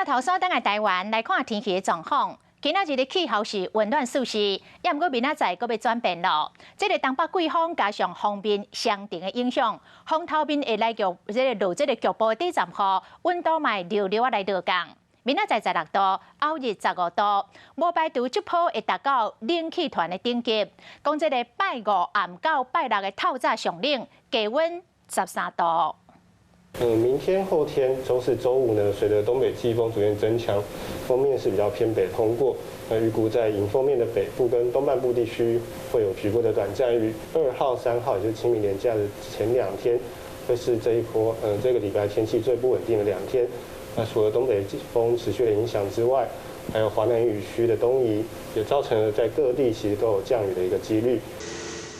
頭先轉來台灣來看天氣的狀況。今仔日的氣候是溫暖舒適，也毋過明仔載閣欲轉變囉。這個東北季風加上鋒面雙重的影響，風頭面會來局這個落這個局部的短暫雨，溫度嘛會溜溜仔來落降。明仔載16度，後日15度，無排除這波會達到冷氣團的頂級。講這個拜五暗到拜六的透早上冷，低溫13度。明天、後天、週四、週五呢，隨着東北季風逐漸增強，鋒面是比較偏北通過。那預估在迎風面的北部跟東半部地區會有局部的短暫雨。2號、3號，也就是清明連假的前2天，會是這一波，這個禮拜天氣最不穩定的2天。那除了東北季風持續的影響之外，還有華南雨區的東移，也造成了在各地其實都有降雨的一個幾率。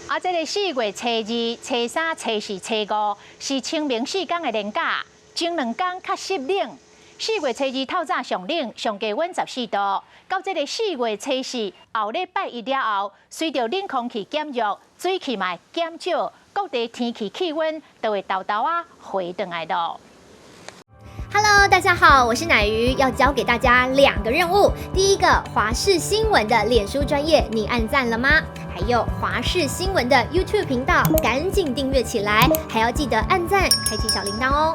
啊，這個4月初二、初三、初四、初五是清明四天的連假，前兩天較濕冷。4月初二透早上冷，上低溫14度。到這個四月初四後禮拜一了後，隨著冷空氣減弱，水汽嘛會減少，各地天氣氣溫都會沓沓仔回轉來囉。 Hello，大家好，我是奶魚，要交給大家兩個任務。第一個，華視新聞的臉書專頁，你按讚了嗎？還有華視新聞的 YouTube 頻道，趕緊訂閱起來，還要記得按讚，開啟小鈴鐺哦。